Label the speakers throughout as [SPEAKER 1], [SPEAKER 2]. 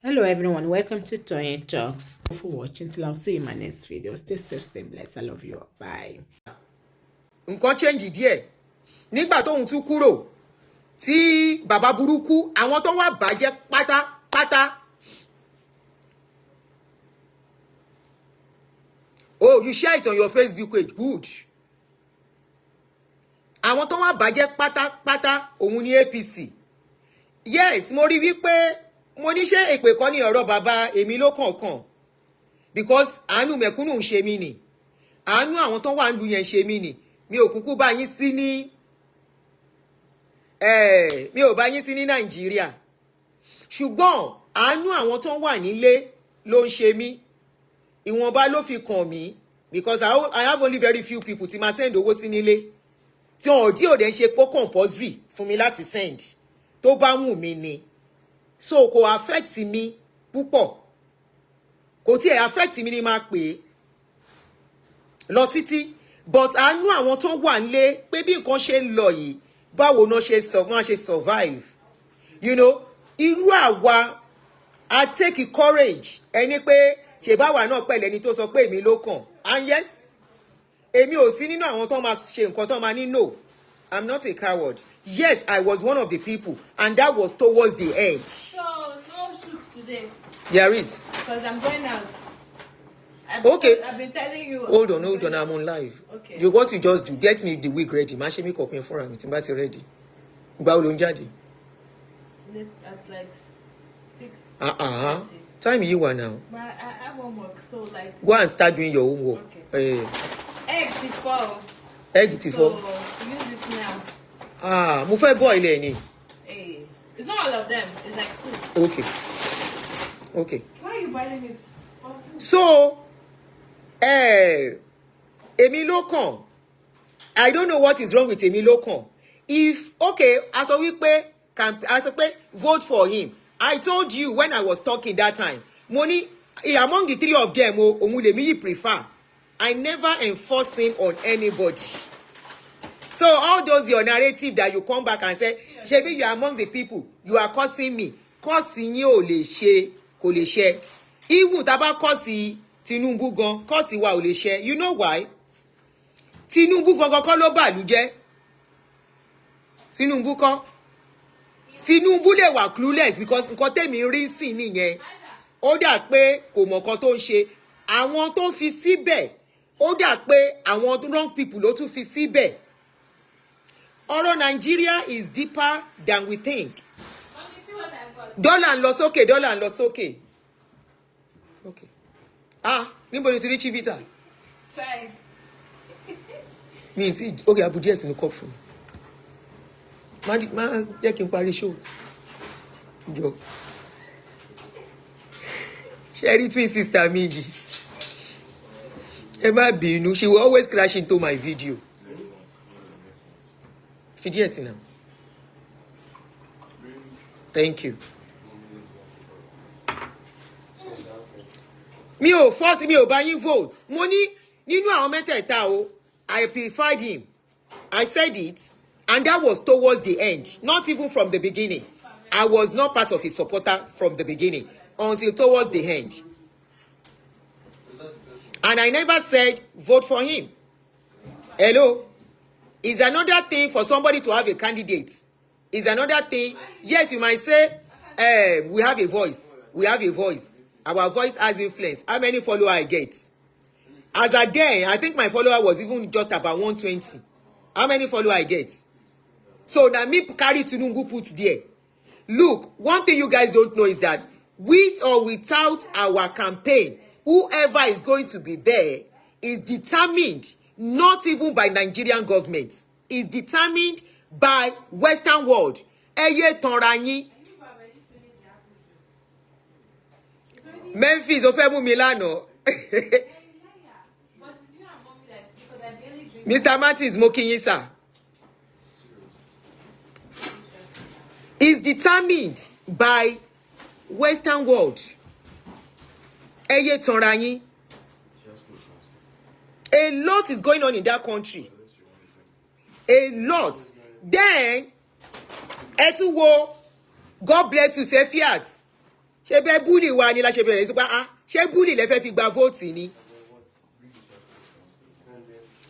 [SPEAKER 1] Hello everyone, welcome to Toyeen Talks. Thank you for watching. Till I'll see you in my next video. Stay safe, stay blessed. I love you. Bye.
[SPEAKER 2] Nǹkan change díẹ̀ nígbà tóun tún kúrò tí bàbá burúkú, àwọn tó wà bàjẹ́ pátápátá. Oh, you share it on your Facebook page. Good. Àwọn tó wà bàjẹ́ pátápátá òun ní APC. Yes, mo rí wípé mo ní ṣé èpè kọ́ ní ọ̀rọ̀ bàbá èmi ló kọ̀ọ̀kan, because àánú mẹ̀kúnnù ń ṣe mí ni, àánú àwọn tó wà ń lu yẹn ń ṣe mí ni. Mi ò kúkú bá yín sí ní, mi ò bá yín sí ní Nàìjíríà, ṣùgbọ́n àánú àwọn tó wà nílé ló ń ṣe mí. Ìwọ̀nba ló fi kàn mí, because I have only very few people tí máa send owó sí nílé, tí wọn ò dí òde ń ṣe kó compulsory fún mi láti send tó bá wù mí ni. So kò affect mi púpọ̀, kò tiẹ̀ affect mi ni máa pè é lọ títí, but àánú àwọn tó wà nílé pé bí nǹkan ṣe ń lọ yìí, báwo náà ṣe sọ wọ́n ṣe survive. Irú àwa, I take courage ẹni pé ṣèbáwa náà pẹ̀lẹ́ ẹni tó sọ pé èmi ló kàn. And yes, èmi ò sí nínú àwọn tó máa ṣe nǹkan tó máa ní. No, I'm not a coward. Yes, I was one of the people, and that was towards the end.
[SPEAKER 3] So no shoot today?
[SPEAKER 2] There is.
[SPEAKER 3] Because I'm going out.
[SPEAKER 2] Okay.
[SPEAKER 3] I've been telling you.
[SPEAKER 2] Hold on, hold on, I'm on live.
[SPEAKER 3] Okay.
[SPEAKER 2] You, what you just do, get me the wig ready. Má ṣe makeup yẹn fúnra mi tí n bá ti ready. Ìgbà wo ló ń jáde?
[SPEAKER 3] At like 6.
[SPEAKER 2] Ah ah, time yìí wà now.
[SPEAKER 3] But I have homework, so like.
[SPEAKER 2] Go and start doing your homework.
[SPEAKER 3] Okay.
[SPEAKER 2] Eh,
[SPEAKER 3] Egg ti fọ́.
[SPEAKER 2] Egg ti
[SPEAKER 3] So
[SPEAKER 2] fọ́.
[SPEAKER 3] Use it now.
[SPEAKER 2] Ah, mo fẹ́ boil ẹ̀ ni.
[SPEAKER 3] Hey, it's not all of them. It's like two.
[SPEAKER 2] Okay.
[SPEAKER 3] Why are you boiling it?
[SPEAKER 2] So, èmi ló kàn. I don't know what is wrong with èmi ló kàn. If okay, a sọ wípé a sọ pé vote for him. I told you when I was talking that time. Mo ní among the three of them o, òun lèmi yìí prefer. I never enforce him on anybody. So all those your narrative that you come back and say, "Ṣebí you are among the people, you are cursing me." Curse yín ò lè ṣe, kò lè ṣe. Even tá a bá curse Tinubu gan, curse wa ò lè ṣe. You know why? Tinubu gangan kọ́ ló bàlú jẹ́. Tinubu kọ́. Tinubu lè wà clueless, because nǹkan tèmi rí sí nìyẹn. Ó dà pé kò mọ̀ nǹkan tó ń ṣe. Àwọn tó fi síbẹ̀, ó dà pé àwọn wrong people ló tún fi síbẹ̀. Ọ̀rọ̀ Nàìjíríà is deeper than we think.
[SPEAKER 3] Mommy, see what I've got.
[SPEAKER 2] Dọ́là ń lọ sókè, dọ́là ń lọ sókè. Okay. Ah, níbo ni o ti rí Chivita?
[SPEAKER 3] Try it.
[SPEAKER 2] Mi ti ok, abu díẹ̀ sínú cup fún mi. Má jẹ́ kí n parí show. Jọ. Ṣé rí twin sister mi yìí? Ẹ má bínú, she will always crash into my video. Fi díẹ̀ sí now. Thank you. Mi ò force, mi ò bá yín vote. Mo ní nínú àwọn mẹ́tẹ̀ẹ̀ta o, I preferred him. I said it, and that was towards the end, not even from the beginning. I was not part of his supporter from the beginning until towards the end. And I never said vote for him. Hello? Is another thing for somebody to have a candidate. Is another thing. Yes, you might say, we have a voice. We have a voice. Our voice has influence. How many follower I get? As at then, I think my follower was even just about 120. How many follower I get? So na me carry Tinubu put there. Look, one thing you guys don't know is that with or without our campaign, whoever is going to be there is determined not even by Nigerian government, is determined by Western world. Ẹ yé tanra yín. Memphis, ó fẹ́ mú mi lánàá. Mr. Martins, mo kí yín sir. Is determined by Western world. Ẹ yé tanra yín. A lot is going on in that country. A lot. Then, ẹ tún wo, God bless you, Sefiat. Ṣé bẹ́ẹ̀ bully wa ni la ṣe bẹ̀rẹ̀ sí pa? Ah, ṣé bully lẹ fẹ́ fi gba vote ni?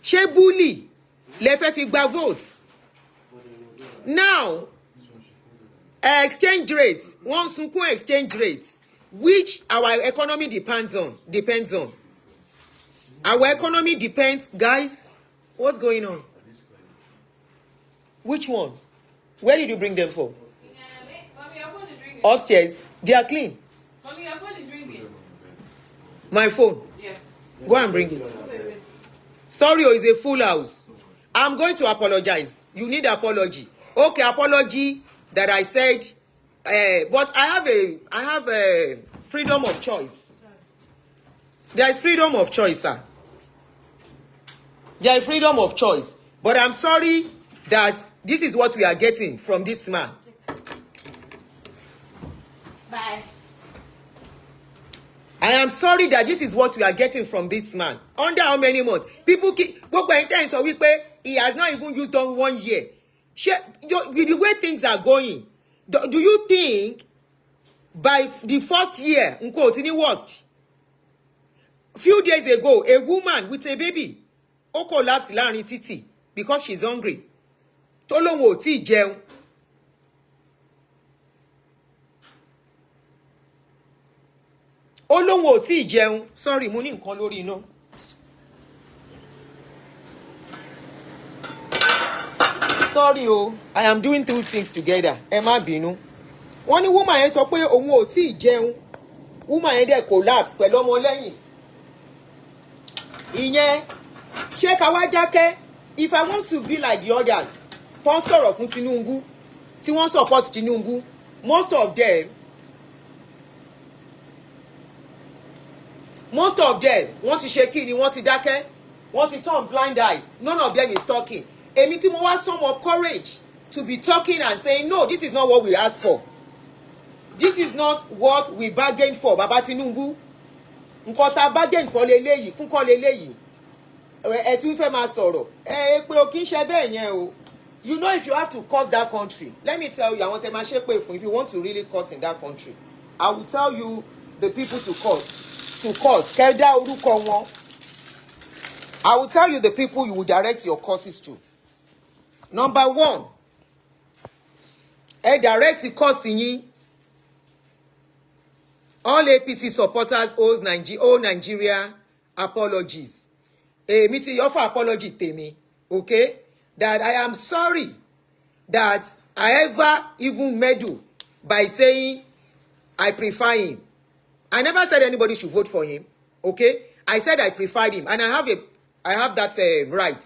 [SPEAKER 2] Ṣé bully lẹ fẹ́ fi gba vote? Now, exchange rate, wọ́n sunkún exchange rate, which our economy depends on. Our economy depends. Guys, what's going on? Which one? Where did you bring them for?
[SPEAKER 3] Mommy, your phone is ringing.
[SPEAKER 2] Upstairs. They are clean.
[SPEAKER 3] Mommy, your phone is ringing.
[SPEAKER 2] My phone?
[SPEAKER 3] Yeah.
[SPEAKER 2] Go and bring it.
[SPEAKER 3] Wait, wait.
[SPEAKER 2] Sorry, oh, it's a full house. I'm going to apologize. You need apology. Okay, apology that I said, but I have a freedom of choice. There is freedom of choice, sir. There is freedom of choice. But I'm sorry that this is what we are getting from this man.
[SPEAKER 3] Bye.
[SPEAKER 2] I am sorry that this is what we are getting from this man. Under how many months? People keep, gbogbo ẹ̀yin tẹ́ ń sọ wípé he has not even used on one year. Ṣé with the way things are going, do you think by the first year nǹkan ò ti ní worst? Few days ago, a woman with a baby, ó collapse láàrin títì because she's hungry. Tó lóun ò tí ì jẹun. Ó lóun ò tí ì jẹun. Sorry, mo ní nǹkan lórí iná. Sorry o, I am doing two things together. Ẹ má bínú. Wọ́n ní woman yẹn sọ pé òun ò tí ì jẹun. Woman yẹn dẹ̀ collapse pẹ̀lú ọmọ lẹ́yìn. Ìyẹn ṣé ká wá dákẹ́? If I want to be like the others tó ń sọ̀rọ̀ fún Tinubu, tí wọ́n support Tinubu, most of them, wọ́n ti ṣe kí ni, wọ́n ti dákẹ́, wọ́n ti turn blind eyes. None of them is talking. Èmi tí mo wá some of courage to be talking and saying, "No, this is not what we asked for. This is not what we bargained for." Baba Tinubu, nǹkan tá a bargain for leléyìí fún kọ́ leléyìí. Ẹ tún fẹ́ máa sọ̀rọ̀ ẹ pé o kì í ṣe bẹ́ẹ̀ yẹn o. You know, if you have to curse that country, let me tell you àwọn tẹ máa ṣépè fún. If you want to really curse in that country, I will tell you the people to curse, to curse. Kẹ́ dá orúkọ wọn. I will tell you the people you will direct your curses to. Number one, ẹ direct curse yín: all APC supporters owe Nigeria apologies. Èmi ti offer apology tèmi, okay, that I am sorry that I ever even meddle by saying I prefer him. I never said anybody should vote for him, okay? I said I preferred him, and I have that right,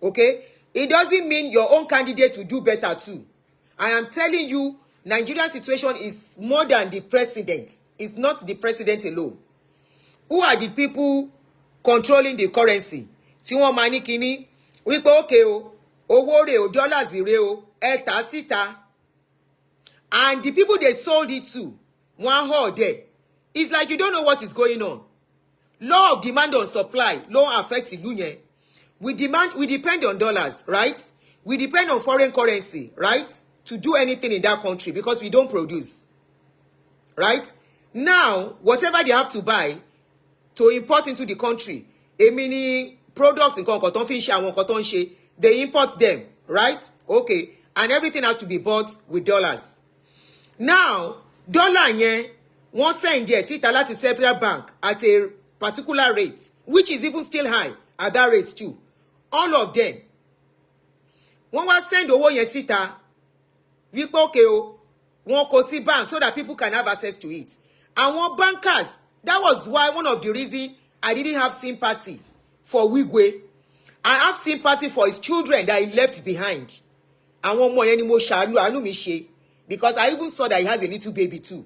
[SPEAKER 2] okay? It doesn't mean your own candidate will do better too. I am telling you, Nigerian situation is more than the president. It's not the president alone. Who are the people controlling the currency tí wọ́n máa ní kinní wípé, okay o, owó rè o, dollars rè o, ẹ tà síta? And the people they sold it to, wọ́n á hàn there. It's like you don't know what is going on. Law of demand on supply ló ń affect ìlú yẹn. We depend on dollars, right? We depend on foreign currency, right, to do anything in that country because we don't produce. Right now, whatever they have to buy to import into the country, èmi ni product, nǹkan kan tó ń fi ń ṣe àwọn nǹkan tó ń ṣe, they import them, right? Okay, and everything has to be bought with dollars. Now, dollar yẹn, wọ́n send ẹ̀ síta láti central bank at a particular rate, which is even still high at that rate too. All of them, wọ́n wá send owó yẹn síta wípé, okay o, wọ́n kó sí bank so that people can have access to it. Àwọn bankers, that was why, one of the reason I didn't have sympathy for Wigwe. I have sympathy for his children that he left behind. Àwọn ọmọ yẹn ni mo ṣàánú, àánú mi ṣe, because I even saw that he has a little baby too.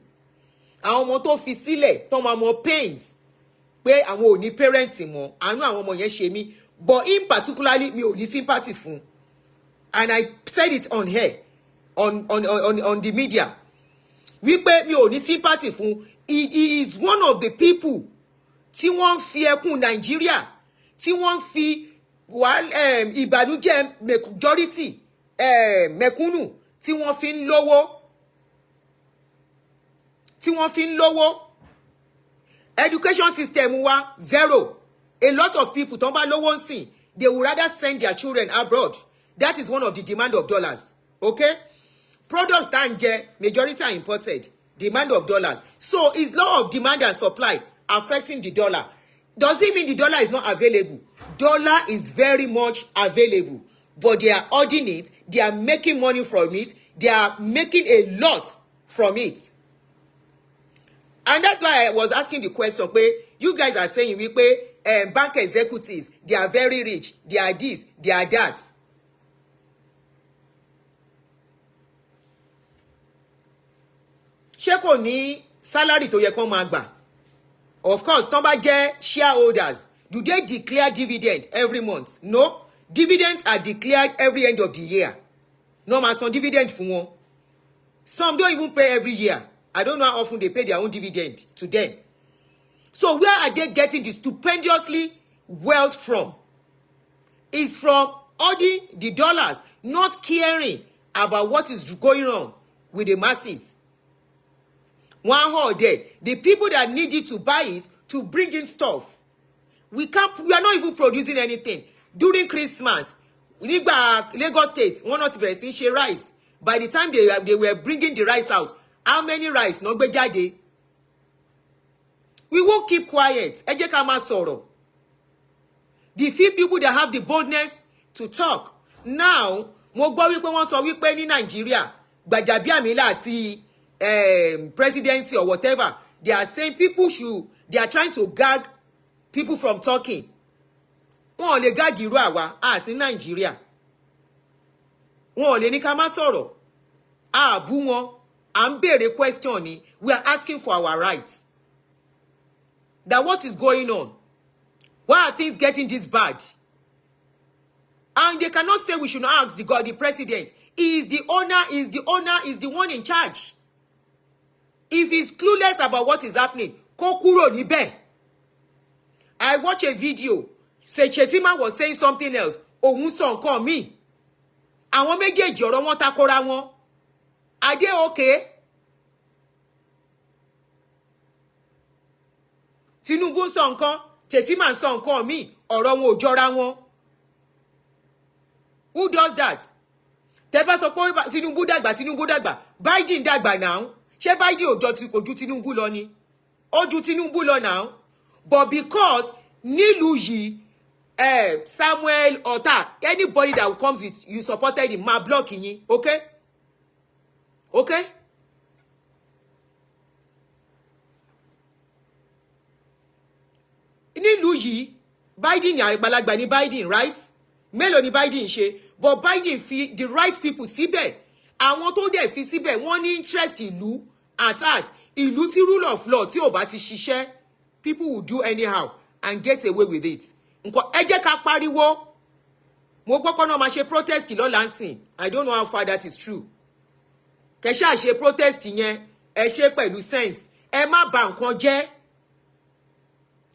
[SPEAKER 2] Àwọn ọmọ tó fi sílẹ̀ tó máa mọ pains pé àwọn ò ní parents mọ́, àánú àwọn ọmọ yẹn ṣe mí. But in particularly, mi ò ní sympathy fún, and I said it on here, on the media, wípé mi ò ní sympathy fún. He is one of the people tí wọ́n ń fi ẹkún Nàìjíríà, tí wọ́n ń fi ìbànújẹ́ majority mẹ̀kúnnù, tí wọ́n fi ń lówó. tí wọ́n fi ń lówó. Education system wa, zero. A lot of people tó ń bá lówó ń sìn, they would rather send their children abroad. That is one of the demand of dollars, okay? Products tá ń jẹ, majority are imported. Demand of dollars. So it's law of demand and supply affecting the dollar. Does it mean the dollar is not available? Dollar is very much available, but they are hoarding it. They are making money from it. They are making a lot from it. And that's why I was asking the question pé you guys are saying wípé bank executives, they are very rich, they are this, they are that. Ṣé kò ní salary tó yẹ kó máa gbà? Of course, tán bá jẹ́ shareholders, do they declare dividend every month? No. Dividends are declared every end of the year. No máa san dividend fún wọn. Some don't even pay every year. I don't know how often they pay their own dividend to them. So where are they getting the stupendously wealth from? Is from hoarding the dollars, not caring about what is going on with the masses. One whole day, the people that need it to buy it, to bring in stuff. We can't, we are not even producing anything. During Christmas, nígbà Lagos State, wọ́n náà ti bẹ̀rẹ̀ sí í ṣe rice. By the time they were bringing the rice out, how many rice náà gbé jáde? We won't keep quiet. Ẹ jẹ́ ká máa sọ̀rọ̀. The few people that have the boldness to talk now, mo gbọ́ wípé wọ́n sọ wípé ní Nàìjíríà, Gbajabiamila àti presidency or whatever, they are saying people should, they are trying to gag people from talking. Wọn ò lè gag irú àwa à sí Nàìjíríà. Wọn ò lè ní ká má sọ̀rọ̀. Àbú wọn, à ń béèrè question ni. We are asking for our rights, that what is going on? Why are things getting this bad? And they cannot say we should not ask the God, the president. He is the owner, he is the owner, is the one in charge. If he's clueless about what is happening, kó kúrò níbẹ̀. I watch a video, say Shettima was saying something else, òun sọ nǹkan míì. Àwọn méjèèjì, ọ̀rọ̀ wọn takora wọn. Are they okay? Tinubu sọ nǹkan, Shettima sọ nǹkan míì, ọ̀rọ̀ wọn ò jọra wọn. Who does that? Tẹ bá sọ pé Tinubu dàgbà, Tinubu dàgbà, Biden dàgbà náà. Ṣé Biden ò jọ ti kò ju Tinubu lọ ni? Ó ju Tinubu lọ náà. But because nílùú yìí, Samuel Ota, anybody that comes with you supported him, máa block yín, okay? Okay? Nílùú yìí, Biden, àgbàlagbà ní Biden, right? Mélòó ni Biden ṣe? But Biden fi the right people síbẹ̀. Àwọn tó dẹ̀ fi síbẹ̀, wọ́n ní interest ìlú at heart. Ìlú tí rule of law tí ò bá ti ṣiṣẹ́, people will do anyhow and get away with it. Nǹkan ẹ jẹ́ ká pariwo. Mo gbọ́ kọ́ náà máa ṣe protest lọ́la ń sìn. I don't know how far that is true. Kẹ́ ṣáà ṣe protest yẹn, ẹ ṣe pẹ̀lú sense. Ẹ má bà nǹkan jẹ́,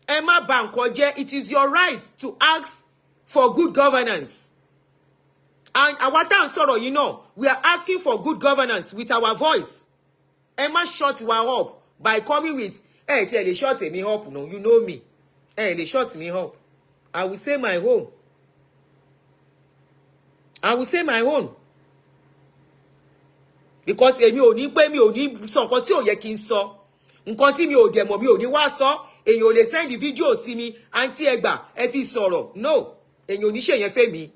[SPEAKER 2] ẹ má bà nǹkan jẹ́. It is your right to ask for good governance, and àwa tá à ń sọ̀rọ̀ yìí náà, we are asking for good governance with our voice. Ẹ má shut wa up by coming with, ẹ tí ẹ lè shut me up. No, you know me, ẹ lè shut me up. I will say my own, I will say my own, because èmi ò ní pé mi ò ní sọ nǹkan tí ò yẹ kí n sọ. Nǹkan tí mi ò dẹ̀ mọ̀, mi ò ní wá sọ. Èèyàn ò lè send video sí mi, "Àǹtí, ẹgbà ẹ fi sọ̀rọ̀." No, èèyàn ò ní ṣèyẹn fẹ́ mi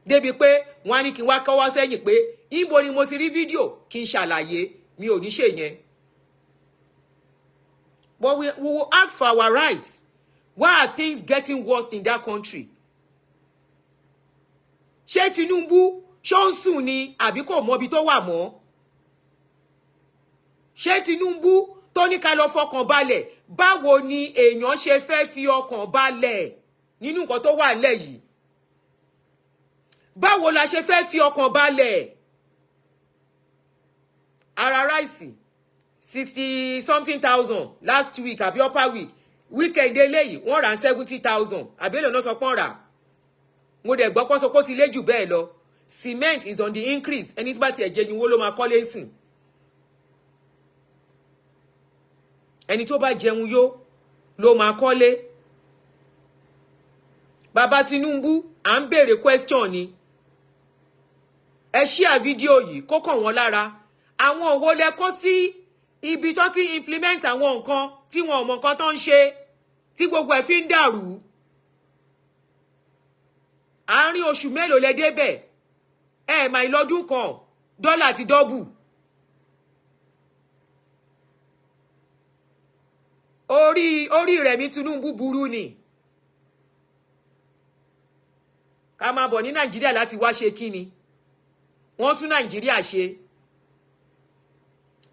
[SPEAKER 2] débi pé wọ́n á ní kí n wá kọ́wọ́ sẹ́yìn pé ibo ni mo ti rí fídíò kí n ṣàlàyé. Mi ò ní ṣèyẹn. But we will ask for our rights. Why are things getting worse in that country? Ṣé Tinubu ṣó ń sùn ni, àbí kò mọbi tó wà mọ́? Ṣé Tinubu tó ní ká lọ fọkàn balẹ̀, báwo ni èèyàn ṣe fẹ́ fi ọkàn balẹ̀ nínú nǹkan tó wà nílẹ̀ yìí? Báwo la ṣe fẹ́ fi ọkàn balẹ̀? Ara rice, 60 something thousand last week àbí upper week. Weekend eléyìí, wọ́n rà 70,000, àbí èlò náà sọ pọ́n rà. Mo dẹ̀ gbọ́ pọ́n sọ pé ó ti lé jù bẹ́ẹ̀ lọ. Cement is on the increase. Ẹni tí bá tiẹ̀ jẹ́ yín, owó ló máa kọ́lé sìn. Ẹni tó bá jẹun yó ló máa kọ́lé. Bàbá Tinubu, à ń béèrè question ni. Ẹ share fídíò yìí kó kàn wọ́n lára. Àwọn òwò lẹ kó sí ibi tó ti implement àwọn nǹkan tí wọn ò mọ nǹkan tó ń ṣe, tí gbogbo ẹ̀ fi ń dàrú. Àárín oṣù mélòó lẹ débẹ̀? Ẹ mà ìlọ́dún kan, dọ́là ti double. Orí Rẹ̀mí Tinubu burú ni. Ká máa bọ̀ ní Nàìjíríà láti wá ṣe kí ni? Wọ́n tún Nàìjíríà ṣe.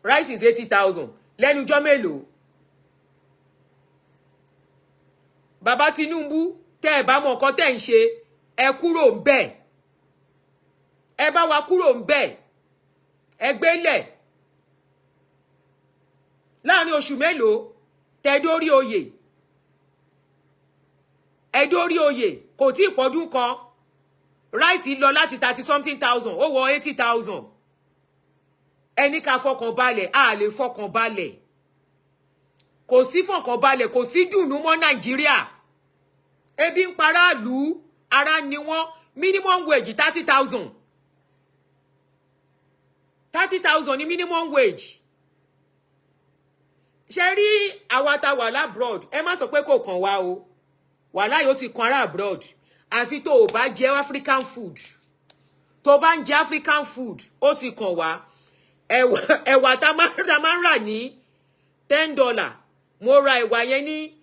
[SPEAKER 2] Rice is 80,000 lẹ́nu ọjọ́ mélòó? Bàbá Tinubu, tẹ́ ẹ bá mọ nǹkan tẹ́ ń ṣe, ẹ kúrò ń bẹ̀. Ẹ bá wa kúrò ń bẹ̀. Ẹ gbélẹ̀. Láàrin oṣù mélòó tẹ́ dórí oyè? Ẹ dórí oyè kò tí ì pọ́dún kan, rice lọ láti thirty something thousand, ó wọ 80,000. Ẹni ká fọkàn balẹ̀, a lè fọkàn balẹ̀. Kò sí fọkàn balẹ̀, kò sí dùnú mọ́ Nàìjíríà. Ebi ń paráàlú, ara ni wọ́n. Minimum wage 30,000, 30,000 ní minimum wage. Ṣe rí àwa tá wà l'abroad, ẹ má sọ pé kò kàn wá o. Wàhálà yóò ti kan ará abroad, àfi tó o bá jẹ African food. Tó bá ń jẹ African food, ó ti kàn wá. Ẹ̀wà tá máa ń rà ní $10, mo ra ẹ̀wà yẹn ní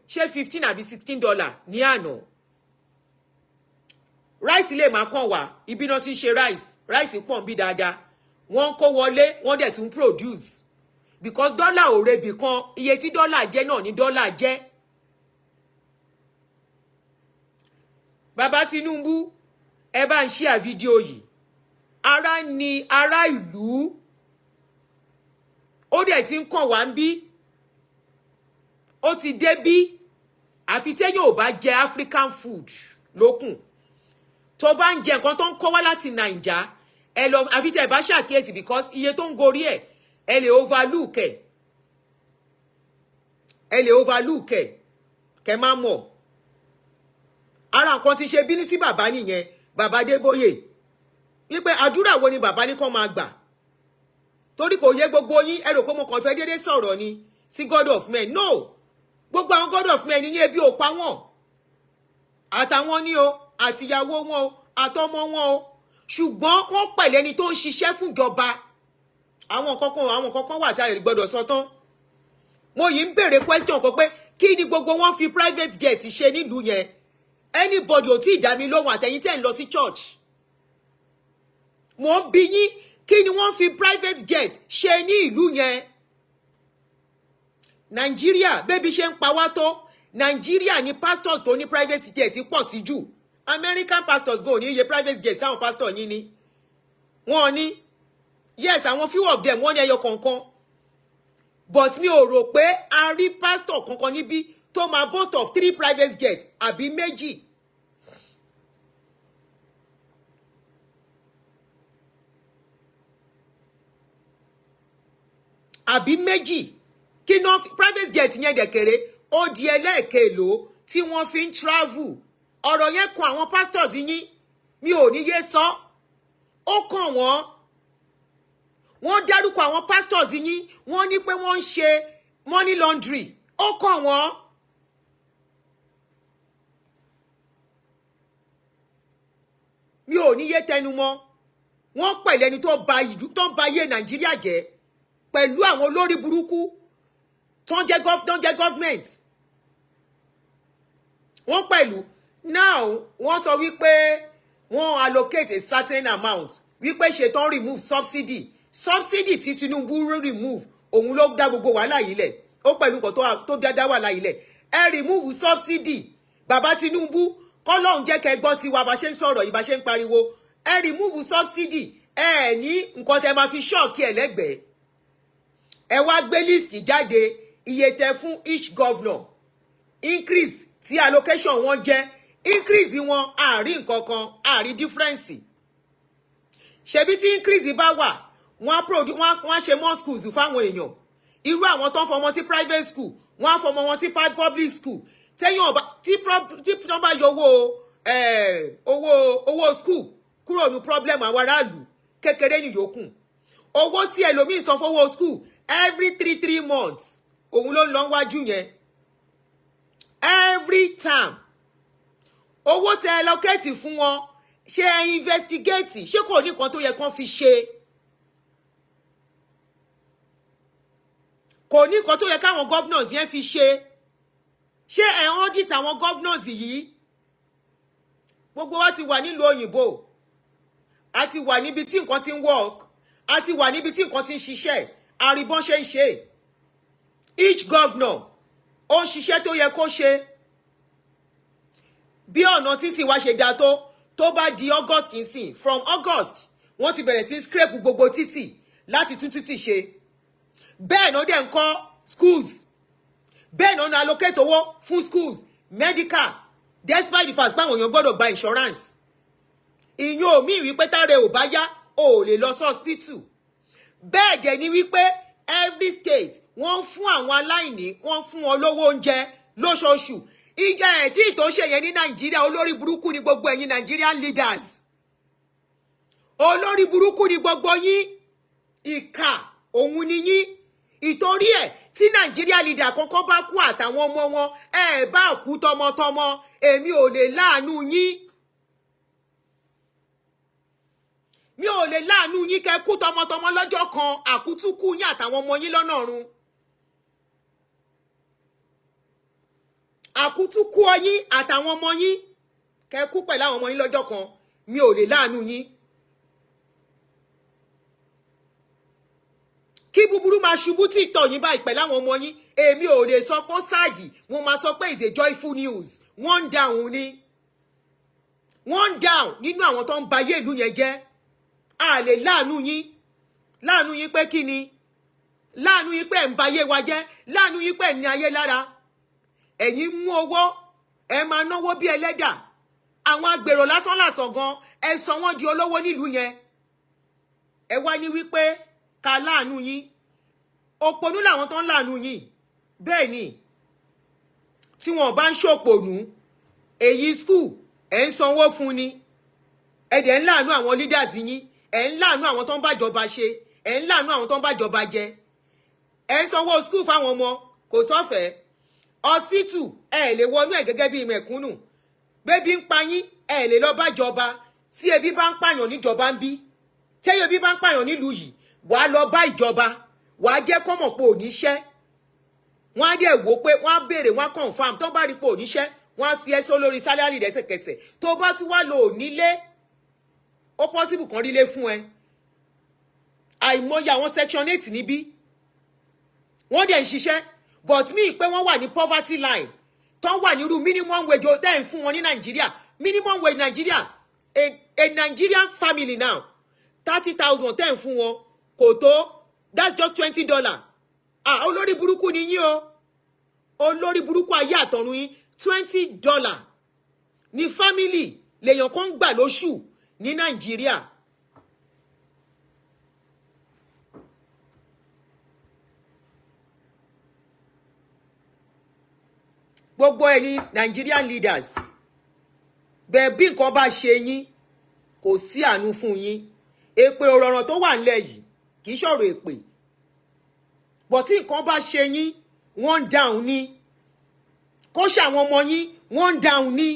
[SPEAKER 2] ṣé 15 àbí $16 ní àná. Rice lè máa kàn wá, ibi náà ti ń ṣe rice. Rice pọ̀ ń bí dáadáa, wọ́n ń kó wọlé, wọ́n dẹ̀ tún produce, because dọ́là ò rebì kan. Iye tí dọ́là jẹ́ náà ní dọ́là jẹ́. Bàbá Tinubu, ẹ bá ń share fídíò yìí. Ara ni ará ìlú, ó dẹ̀ ti ń kàn wá ń bí, ó ti dé bí. Àfi téèyàn ò bá jẹ African food lókùn. Tó bá ń jẹ nǹkan tó ń kọ́ wá láti Nàìjà, ẹ lọ, àfi tẹ́ ẹ bá ṣàkíyèsí, because iye tó ń gorí ẹ̀, ẹ lè overlook ẹ̀, ẹ lè overlook ẹ̀, kẹ́ má mọ̀. Ara nǹkan ti ṣe bínú sí bàbá nìyẹn, bàbá Adébóyè, wípé àdúrà wo ni bàbá ní kàn máa gbà, torí kò yé gbogbo yín. Ẹ rò pé mo kàn fẹ́ déédéé sọ̀rọ̀ ni sí God of men. No, gbogbo àwọn God of men ní ebi ò pa wọ́n, àtàwọn ní o, àtìyàwó wọn o, àtọmọ wọn o, ṣùgbọ́n wọ́n pẹ̀lẹ́ ẹni tó ń ṣiṣẹ́ fúnjọba. Àwọn kankan wà tí a gbọ́dọ̀ sọ tán. Mo yìí ń béèrè question kan pé kí ni gbogbo wọn fi private jet ṣe nílùú yẹn? Anybody ò tí ì dá mi lóhùn. Àtẹ̀yìn tẹ̀ ń lọ sí church, mo ń bi yín, kí ni wọ́n fi private jet ṣe ní ìlú yẹn? Nàìjíríà bébí ṣe ń pa wá tó, Nàìjíríà ní pastors tó ní private jet pọ̀ sí jù. American pastors go ní iye private jet táwọn pastor yín ní. Wọ́n ní, yes, àwọn few of them, wọ́n ní ẹyọ kọ̀ọ̀kan, but mi ò rò pé a rí pastor kankan níbí tó máa boast of three private jets àbí méjì. Àbí méjì kí ná private jet yẹn dẹ̀kẹ̀rẹ̀, ó di ẹlẹ́ẹ̀kẹ́lò tí wọ́n fi ń travel. Ọ̀rọ̀ yẹn kan àwọn pastors yín, mi ò ní yé sọ, ó kàn wọ́n. Wọ́n dárúkọ àwọn pastors yín, wọ́n ní pé wọ́n ń ṣe money laundry, ó kàn wọ́n. Mi ò ní yé tẹnu mọ́. Wọ́n pẹ̀lú ẹni tó ba ìlú, tó ń ba ayé Nàìjíríà jẹ́, pẹ̀lú àwọn olórí burúkú tó ń jẹ́ government. Wọ́n pẹ̀lú. Now wọ́n sọ wípé wọ́n allocate a certain amount, wípé ṣetán remove subsidy. Subsidy tí Tinubu remove, òun ló dá gbogbo wàhálà yìí lẹ̀. Ó pẹ̀lú nǹkan tó dá wàhálà yìí lẹ̀. Ẹ remove subsidy, bàbá Tinubu, kọ́lọ́hún jẹ́ kẹ́ gbọ́ tiwa bá ṣe ń sọ̀rọ̀ yìí, bá ṣe ń pariwo. Ẹ remove subsidy, ẹ ní nǹkan tẹ máa fi shock ẹ lẹ́gbẹ̀ẹ́. Ẹ wá gbé list jáde, iye tẹ fún each governor, increase tí allocation wọn jẹ́, increase wọn, àárín nǹkan kan, àárín difference. Ṣebí tí increase bá wà, wọ́n á produce, wọ́n á ṣe more schools fáwọn èèyàn. Irú àwọn tó ń fọmọ sí private school, wọ́n á fọmọ wọn sí public school. Tẹ́yìn ọba tí wọ́n bá yọ owó school kúrò ní problem àwọn aráàlú kékeré nìyókù. Owó tí ẹlòmíì san fowó school every 3 3 months, òun ló ń lọ wájú yẹn every time. Owó tẹ allocate fún wọn, ṣé ẹ investigate? Ṣé kò ní nǹkan tó yẹ kán fi ṣe? Kò ní nǹkan tó yẹ káwọn governors yẹn fi ṣe? Ṣé ẹ audit àwọn governors yìí? Gbogbo wa ti wà nílùú òyìnbó, a ti wà níbi tí nǹkan ti ń work, a ti wà níbi tí nǹkan ti ń ṣiṣẹ́. Àríbọ́n ṣe ń ṣe. Each governor ó ń ṣiṣẹ́ tó yẹ kó ṣe. Bí ọ̀nà títì wa ṣe dáa tó, tó bá di August nsìn, from August, wọ́n ti bẹ̀rẹ̀ sí scrape gbogbo títì láti tún títì ṣe. Bẹ́ẹ̀ náà dẹ̀ ń kọ́ schools, bẹ́ẹ̀ náà ń allocate owó fún schools, medical, despite the fact pé àwọn èèyàn gbọ́dọ̀ gba insurance. Ìyẹn ò mí wípé tára ò bá yá, ò lè lọ sí hospital. Bẹ́ẹ̀ dẹ̀ ni wípé every state, wọ́n ń fún àwọn aláìní, wọ́n ń fún wọn lówó oúnjẹ lóṣooṣù. Ìjà ẹ̀ tí ìtò ṣe yẹn ní Nàìjíríà. Olórí burúkú ni gbogbo ẹ̀yin Nigerian leaders. Olórí burúkú ni gbogbo yín. Ìkà òun ni yín. Ìtorí ẹ̀, tí Nàìjíríà leader kọ́kọ́ bá kú àtàwọn ọmọ wọn, ẹ bá kú tọmọtọmọ, èmi ò lè láàánú yín. Mi ò lè láàánú yín. Kẹ́ kú tọmọtọmọ lọ́jọ́ kan, àkútúkú yín àtàwọn ọmọ yín lọ́nà ọ̀run. Àkútúkú ọyín àtàwọn ọmọ yín, kẹ́ kú pẹ̀lú àwọn ọmọ yín lọ́jọ́ kan, mi ò lè láàánú yín. Kí búburú máa ṣubú tí ìtọ̀ yín báyìí pẹ̀lú àwọn ọmọ yín, èmi ò lè sọ pé ó sad. Mo máa sọ pé it's a joyful news. One down ni, one down nínú àwọn tó ń ba ayé ìlú yẹn jẹ́. A lè láàánú yín. Láàánú yín pé kí ni? Láàánú yín pé ẹ̀ ń ba ayé wa jẹ́? Láàánú yín pé ẹ̀ ní ayé lára? Ẹ̀yin mú owó, ẹ máa náwó bí ẹlẹ́dà. Àwọn agbèrò lásán làsàn gan, ẹ sọ wọ́n di olówó nílùú yẹn. Ẹ wá ní wípé ká láàánú yín. Òpònú làwọn tó ń láàánú yín. Bẹ́ẹ̀ ni, tí wọn bá ń ṣòpònú èyí, school ẹ̀ ń sanwó fún ni. Ẹ dẹ̀ ń láàánú àwọn leaders yín, ẹ̀ ń láàánú àwọn tó ń bàjọba ṣe, ẹ̀ ń láàánú àwọn tó ń bàjọba jẹ. Ẹ̀ ń sanwó school fáwọn ọmọ, kò sọ́fẹ̀ẹ́. Hospital, ẹ̀ lè wọnú ẹ̀ gẹ́gẹ́ bí mẹ̀kúnnù. Bébí ń pa yín, ẹ̀ lè lọ bájọba. Tí ebi bá ń pààyàn níjọba ń bí, tẹ́yẹ ebi bá ń pààyàn nílùú yìí, wàá lọ bá ìjọba, wàá jẹ́ kọ́mọ̀ pé òníṣẹ́. Wọ́n á dẹ̀ wò pé, wọ́n á béèrè, wọ́n á confirm. Tó bá rí pé òníṣẹ́, wọ́n á fi ẹ́ sọ lórí salary lẹ́sẹ̀kẹsẹ̀. Tó bá tún wá lò nílé, ó possible kan rílé fún ẹ. Àìmọye àwọn section 8 níbí, wọ́n dẹ̀ ń ṣiṣẹ́, but mí pé wọ́n wà ní poverty line, tó wà nírú minimum wage tẹ́ ń fún wọn ní Nàìjíríà. Minimum wage Nàìjíríà, a Nigerian family now, 30,000 tẹ́ ń fún wọn kò tó. That's just $20. Ah, olórí burúkú ni yín o. Olórí burúkú ayé àtọ̀run yín. $20 ní family lèèyàn kan ń gbà lóṣù ní Nàìjíríà. Gbogbo ẹ̀yin Nigerian leaders, bẹ́ẹ̀ bí nǹkan bá ṣe yín, kò sí àánú fún yín. Èpè òrọ̀ràn tó wà nílẹ̀ yìí kì í ṣọ̀rọ̀ èpè bọ̀. Tí nǹkan bá ṣe yín, one down ni. Kó ṣe àwọn ọmọ yín, one down ni.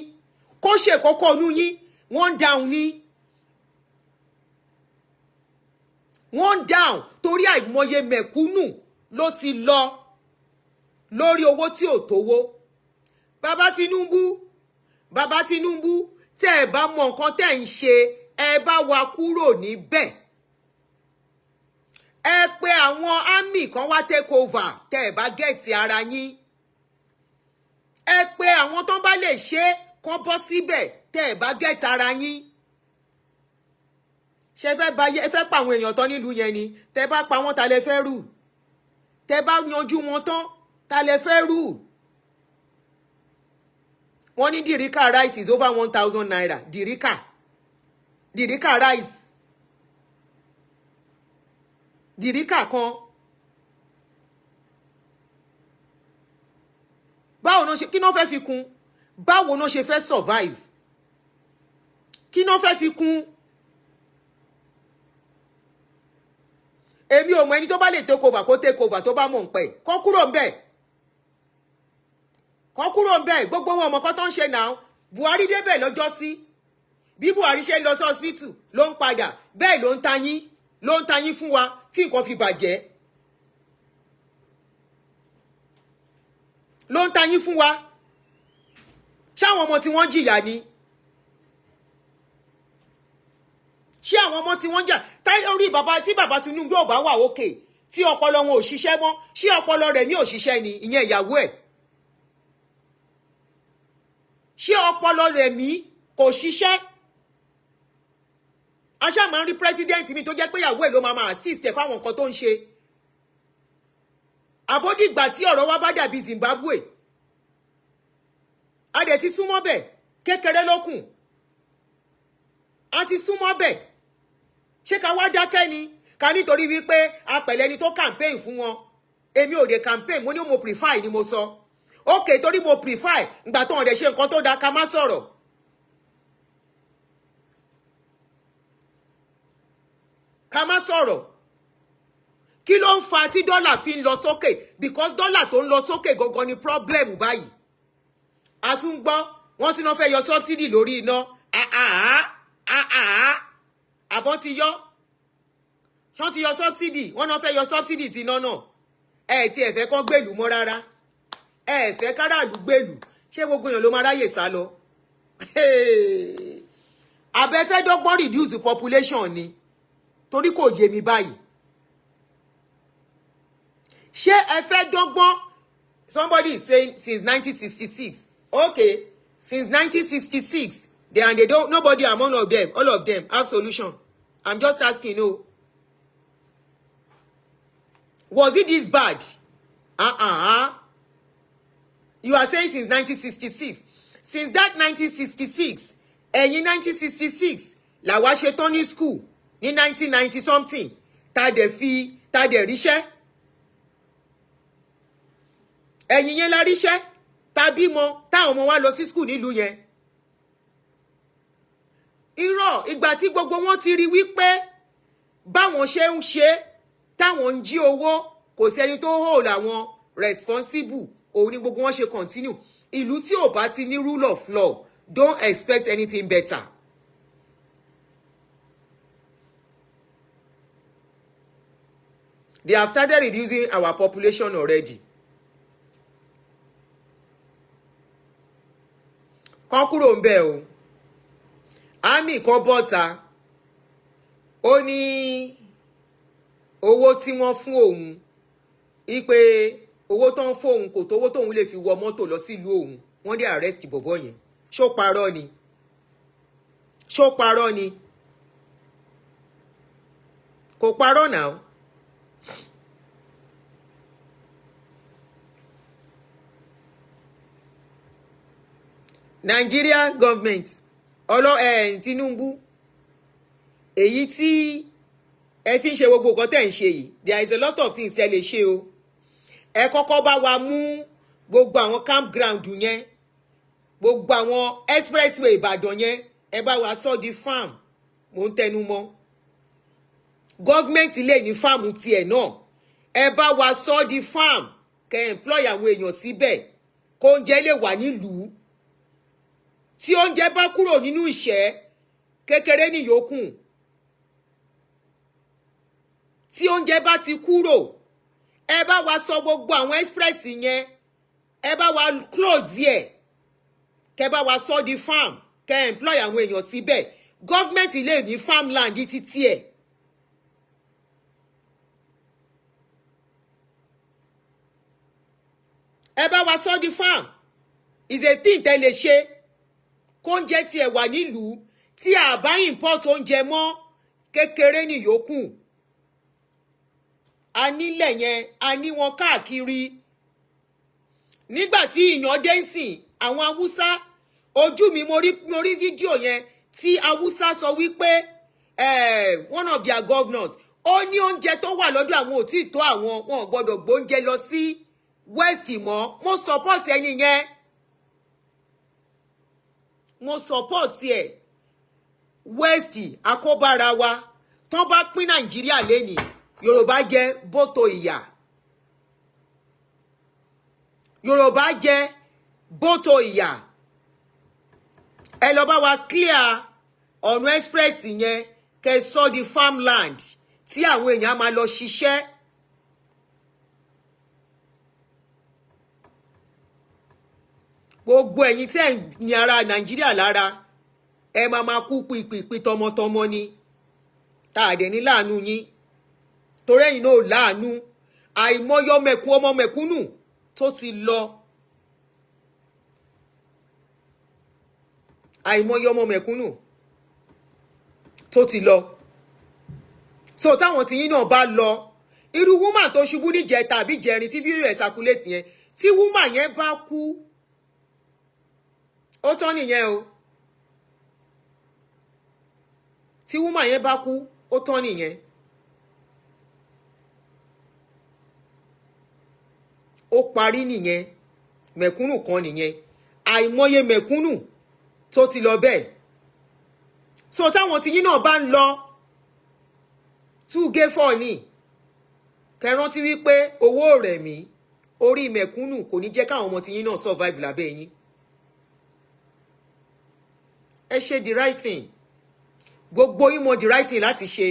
[SPEAKER 2] Kó ṣe kókó inú yín, one down ni, one down. Torí àìmọye mẹ̀kúnnù ló ti lọ lórí owó tí ò tówó. Bàbá Tinubu, bàbá Tinubu, tẹ́ ẹ bá mọ nǹkan tẹ́ ń ṣe, ẹ bá wa kúrò níbẹ̀. Ẹ pé àwọn army kan wá take over. Tẹ́ ẹ bá get ara yín, ẹ pé àwọn tó bá lè ṣe kán bọ́ síbẹ̀. Tẹ́ ẹ bá get ara yín, ṣe fẹ́ bá ẹ fẹ́ pa àwọn èèyàn tán nílùú yẹn ni. Tẹ́ bá pa wọ́n, ta lẹ fẹ́ rù? Tẹ́ bá yanjú wọn tán, ta lẹ fẹ́ rù? Wọ́n ní derica rice is over ₦1,000. Derica, derica rice, derica kan. Báwo náà ṣe, kí náà fẹ́ fi kún? Báwo náà ṣe fẹ́ survive? Kí náà fẹ́ fi kún? Èmi ò mọ ẹni tó bá lè take over, kó take over. Tó bá mọ̀ ń pẹ́, kó kúrò ń bẹ̀, kó kúrò ń bẹ̀. Gbogbo wọn ọmọ kan tó ń ṣe náà. Buhari débẹ̀ lọ́jọ́ sí, bí Buhari ṣe ń lọ sí hospital ló ń padà, bẹ́ẹ̀ ló ń tayín, ló ń tayín fún wa tí nǹkan fi bàjẹ́, ló ń tayín fún wa. Ṣé àwọn ọmọ tí wọ́n jìyà ni? Ṣé àwọn ọmọ tí wọ́n jà orí bàbá tí bàbá Tinubu ò bá wà òkè, tí ọpọlọ wọn ò ṣiṣẹ́ mọ́, ṣé ọpọlọ rẹ̀ ní ò ṣiṣẹ́ ni? Ìyẹn ìyàwó ẹ̀, ṣé ọpọlọ rẹ̀ mí kò ṣiṣẹ́? Aṣá máa ń rí president mi tó jẹ́ pé ìyàwó ẹ̀ ló máa assist ẹ̀ fáwọn nǹkan tó ń ṣe. Àbódìgbà tí ọ̀rọ̀ wa bá dàbí Zimbabwe, a dẹ̀ ti súnmọ́ bẹ̀, kékeré lókùn, a ti súnmọ́ bẹ̀. Ṣé ká wá dákẹ́ ni? Ká nítorí wípé apẹ̀lẹ́ ni tó campaign fún wọn. Èmi ò dé campaign, mo ní mo prefer ni mo sọ. Ok, torí mo prefer, ìgbà tó hàn dẹ̀ ṣe nǹkan tó dáa, ká má sọ̀rọ̀. Ká má sọ̀rọ̀. Kí ló ń fa tí dọ́là fi ń lọ sókè? Because dọ́là tó ń lọ sókè gangan ni problem báyìí. A tún gbọ́ wọ́n tún náà fẹ́ yọ subsidy lórí iná. Àbọ̀ ti yọ, wọ́n ti yọ subsidy, wọ́n náà fẹ́ yọ subsidy ti iná náà. Ẹ ti ẹ̀ fẹ́ kọ́ gbèlú mọ́ rárá, ẹ fẹ́ káràlú gbèlú. Ṣé gbogbo èèyàn ló máa ráyè sá lọ? Abẹ fẹ́ dọ́gbọ́n reduce population ni, torí kò yé mi báyìí. Ṣé ẹ fẹ́ dọ́gbọ́n? Somebody is saying since 1966. Okay, since 1966 they, and they don't, nobody among of them, all of them have solution. I'm just asking. No, was it this bad? Uh-uh. You are saying since 1966. Since that 1966, ẹ̀yìn 1966 làwa ṣe tán ní school ní 1990 something, tá dẹ̀ fi, tá dẹ̀ ríṣẹ́. Ẹ̀yìn yẹn la ríṣẹ́, tá bímọ, táwọn ọmọ wa lọ sí school nílùú yẹn. Irọ́, ìgbà tí gbogbo wọn ti rí wípé báwọn ṣe ń ṣe, táwọn ń jí owó, kò sẹ́ni tó hold àwọn responsible, òun ni gbogbo wọn ṣe continue. Ìlú tí ò bá ti ní rule of law, don't expect anything better. They have started reducing our population already. Kán kúrò ń bẹ̀ o. Army kan bọ́ta, ó ní owó tí wọ́n fún òun, ipe owó tó ń fóun kò tó owó tóun lè fi wọ mọ́tò lọ sílùú òun. Wọ́n dé arrest bọ̀bọ́ yẹn. Ṣó parọ́ ni? Ṣó parọ́ ni? Kò parọ́ náà. Nigeria government ọlọ ẹ Tinubu, èyí tí ẹ fi ń ṣe gbogbo nǹkan tẹ̀ ń ṣe yìí, there is a lot of things tẹ́ lè ṣe o. Ẹ kọ́kọ́ bá wa mú gbogbo àwọn campground yẹn, gbogbo àwọn expressway Ìbàdàn yẹn, ẹ bá wa sọ di farm. Mò ń tẹnu mọ́, government lè ní farm tiẹ̀ náà. Ẹ bá wa sọ di farm, kẹ́ employ àwọn èèyàn síbẹ̀, kó oúnjẹ lè wà nílùú. Tí oúnjẹ bá kúrò nínú ìṣẹ́, kékeré nìyókù. Tí oúnjẹ bá ti kúrò, ẹ bá wa sọ gbogbo àwọn express yẹn, ẹ bá wa close ẹ, kẹ bá wa sọ di farm, kẹ employ àwọn èèyàn síbẹ̀. Government lè ní farmland títí ẹ̀. Ẹ bá wa sọ di farm is a thing tẹ́ lè ṣe, kóúnjẹ tiẹ̀ wà nílùú, tí a bá import oúnjẹ mọ́, kékeré nìyókù. A nílẹ̀ yẹn, a ní wọn káàkiri. Nígbà tí ìyàn dé ń sìn, àwọn Haúsá, ojú mi mo rí fídíò yẹn tí Haúsá sọ wípé one of their governors, ó ní oúnjẹ tó wà lọ́dọ̀ àwọn ò tí ì tó àwọn, wọn ò gbọ́dọ̀ gbóúnjẹ lọ sí West mọ́. Mo support ẹni yẹn, mo support ẹ. West akóbára wa. Tán bá pín Nàìjíríà lẹ́nìí, Yorùbá jẹ bóto ìyà, Yorùbá jẹ bóto ìyà. Ẹ lọ bá wa clear ọ̀nà express yẹn, kẹ́ sọ di farmland tí àwọn èèyàn máa lọ ṣiṣẹ́. Gbogbo ẹ̀yin tẹ́ ẹ̀ ní ara Nàìjíríà lára, ẹ máa máa kú pìpìpì tọmọtọmọ ni. Tá a dẹ̀ ní láàánú yín, torí ẹ̀yin náà ò láàánú. Àìmọye mẹ̀kú ọmọ mẹ̀kúnnù tó ti lọ, àìmọye ọmọ mẹ̀kúnnù tó ti lọ. So táwọn tí yín náà bá lọ, irú woman tó ṣubú níjẹta àbí jẹrin tí fídíò ẹ̀ circulate yẹn, tí woman yẹn bá kú, ó tán nìyẹn o. Tí woman yẹn bá kú, ó tán nìyẹn. Ó parí nìyẹn. Mẹ̀kúnnù kan nìyẹn, àìmọye mẹ̀kúnnù tó ti lọ bẹ́ẹ̀. So táwọn tí yín náà bá ń lọ, two gé four ní kẹrántí wípé owó rẹ̀ mí orí mẹ̀kúnnù kò ní jẹ́ káwọn ọmọ tí yín náà survive lábẹ́ yín. Ẹ ṣe the right thing. Gbogbo yín mọ the right thing láti ṣe.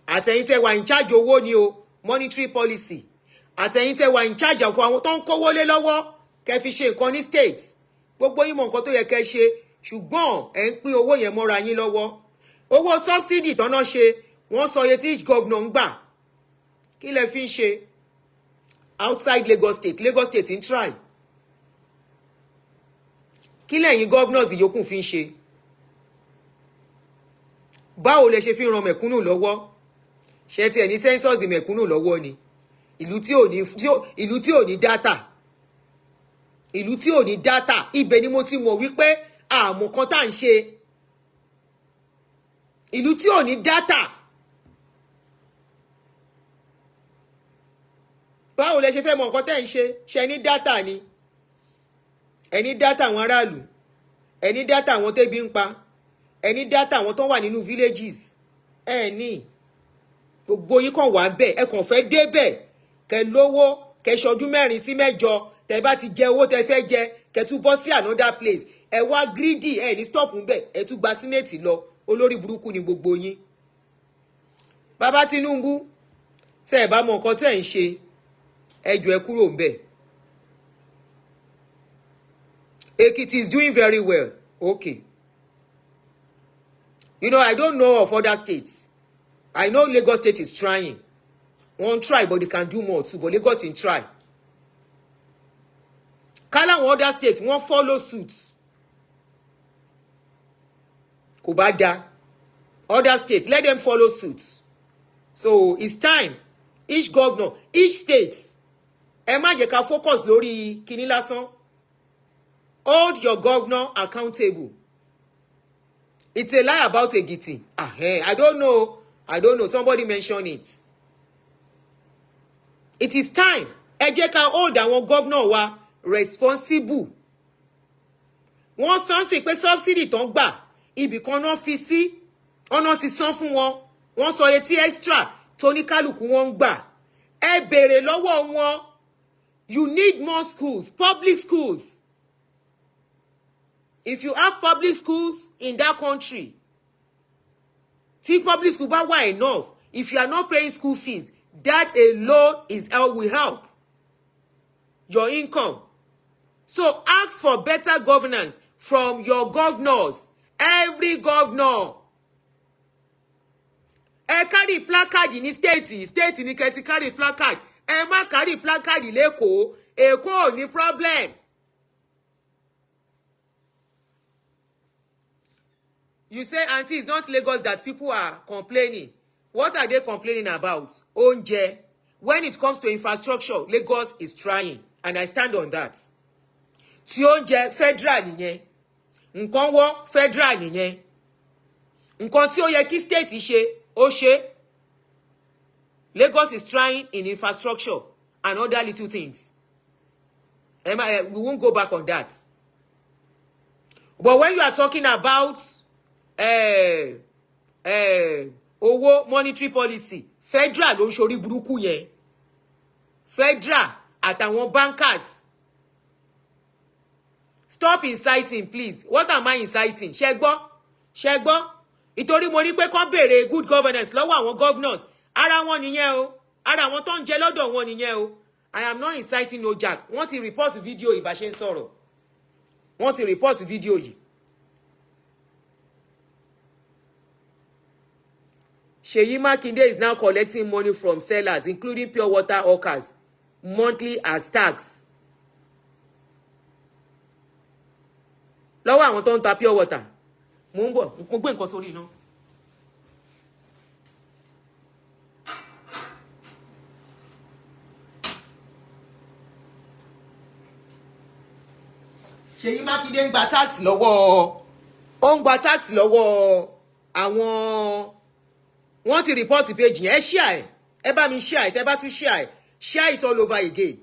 [SPEAKER 2] Àtẹ̀yin tẹ́ wà in charge owó ni o, monetary policy, àtẹ̀yin tẹ́ wà in charge of àwọn tó ń kówó lé lọ́wọ́ kẹ́ fi ṣe nǹkan ní state, gbogbo yín mọ nǹkan tó yẹ kẹ́ ṣe, ṣùgbọ́n ẹ̀ ń pín owó yẹn mọ́ra yín lọ́wọ́. Owó subsidy tọ́nà ṣe, wọ́n sọ iye tí each governor ń gbà. Kí lẹ fi ń ṣe outside Lagos State? Lagos State ń try. Kí lẹ̀yin governors yòókù fi ń ṣe? Báwo lẹ ṣe fi ń ran mẹ̀kúnnù lọ́wọ́? Ṣé tiẹ̀ ní census mẹ̀kúnnù lọ́wọ́ ni? Ìlú tí ò ní data, ìlú tí ò ní data, ibẹ̀ ni mo ti mọ̀ wípé àmọ́ kan tá à ń ṣe. Ìlú tí ò ní data, báwo lẹ ṣe fẹ́ mọ nǹkan tẹ́ ń ṣe? Ṣe ní data ni? Ẹ ní data àwọn aráàlú, ẹ ní data àwọn tẹ́bi ń pa, ẹ ní data àwọn tó wà nínú villages. Ẹ ní gbogbo yín kàn wá bẹ́ẹ̀, ẹ kàn fẹ́ débẹ̀ kẹ lówó, kẹ ṣọdún 4 sí 8. Tẹ bá ti jẹ owó tẹ fẹ́ jẹ, kẹ tún bọ́ sí another place. Ẹ wá greedy, ẹ ní stop ń bẹ̀, ẹ tún gba senate lọ. Olórí burúkú ni gbogbo yín. Bàbá Tinubu, tẹ ẹ bá mọ nǹkan tẹ ń ṣe, ẹ jọ̀ọ́, ẹ kúrò ń bẹ̀. Ekiti is doing very well. Okay, I don't know of other states. I know Lagos State is trying. Wọ́n try, but they can do more too, but Lagos ń try. Káláwọn other states wọ́n follow suit, kò bá da. Other states, let them follow suit. So it's time each governor, each state, ẹ má jẹ́ ká focus lórí kinní lásán. Hold your governor accountable. It's a lie about Ekiti. Ah, hey, I don't know, I don't know, somebody mention it. It is time ẹ jẹ́ ká hold àwọn governor wa responsible. Wọ́n san sí pé subsidy tán gbà, ibì kan náà fi sí, ọ̀nà ti san fún wọn. Wọ́n sọ iye tí extra tóníkálùkù wọn ń gbà. Ẹ béèrè lọ́wọ́ wọn. You need more schools, public schools. If you have public schools in that country, tí public school bá wà enough, if you are not paying school fees, that alone is how will help your income. So ask for better governance from your governors, every governor. Ẹ carry placard ní state, state ní kẹ́ ti carry placard. Ẹ má carry placard l'Ékòó. Èkó ò ní problem. You say, "Aunty, it's not Lagos that people are complaining." What are they complaining about? Oúnjẹ. When it comes to infrastructure, Lagos is trying, and I stand on that. Tí oúnjẹ, federal nìyẹn. Nǹkan wọ́, federal nìyẹn. Nǹkan tí ó yẹ kí state ṣe, ó ṣe. Lagos is trying in infrastructure and other little things. We won't go back on that. But when you are talking about owó, monetary policy, federal ló ń ṣorí burúkú yẹn, federal àtàwọn bankers. Stop inciting, please. What am I inciting? Ṣe gbọ́, ṣe gbọ́? Ìtorí mo rí pé kán béèrè good governance lọ́wọ́ àwọn governors, ara wọn nìyẹn o, ara àwọn tó ń jẹ lọ́dọ̀ wọn nìyẹn o. I am not inciting, no jack. Wọ́n ti report video ìbá ṣe ń sọ̀rọ̀, wọ́n ti report video yìí. Seyi Makinde is now collecting money from sellers, including pure water hawkers, monthly as tax. Lọ́wọ́ àwọn tó ń ta pure water. Mo ń bọ̀, mo gbé nǹkan sórí iná. Ṣèyí Mákindé ń gba tax lọ́wọ́, ó ń gba tax lọ́wọ́ àwọn. Wọ́n ti report page yẹn. Ẹ share ẹ, ẹ bá mi share ẹ. Tẹ́ bá tún share ẹ, share it all over again.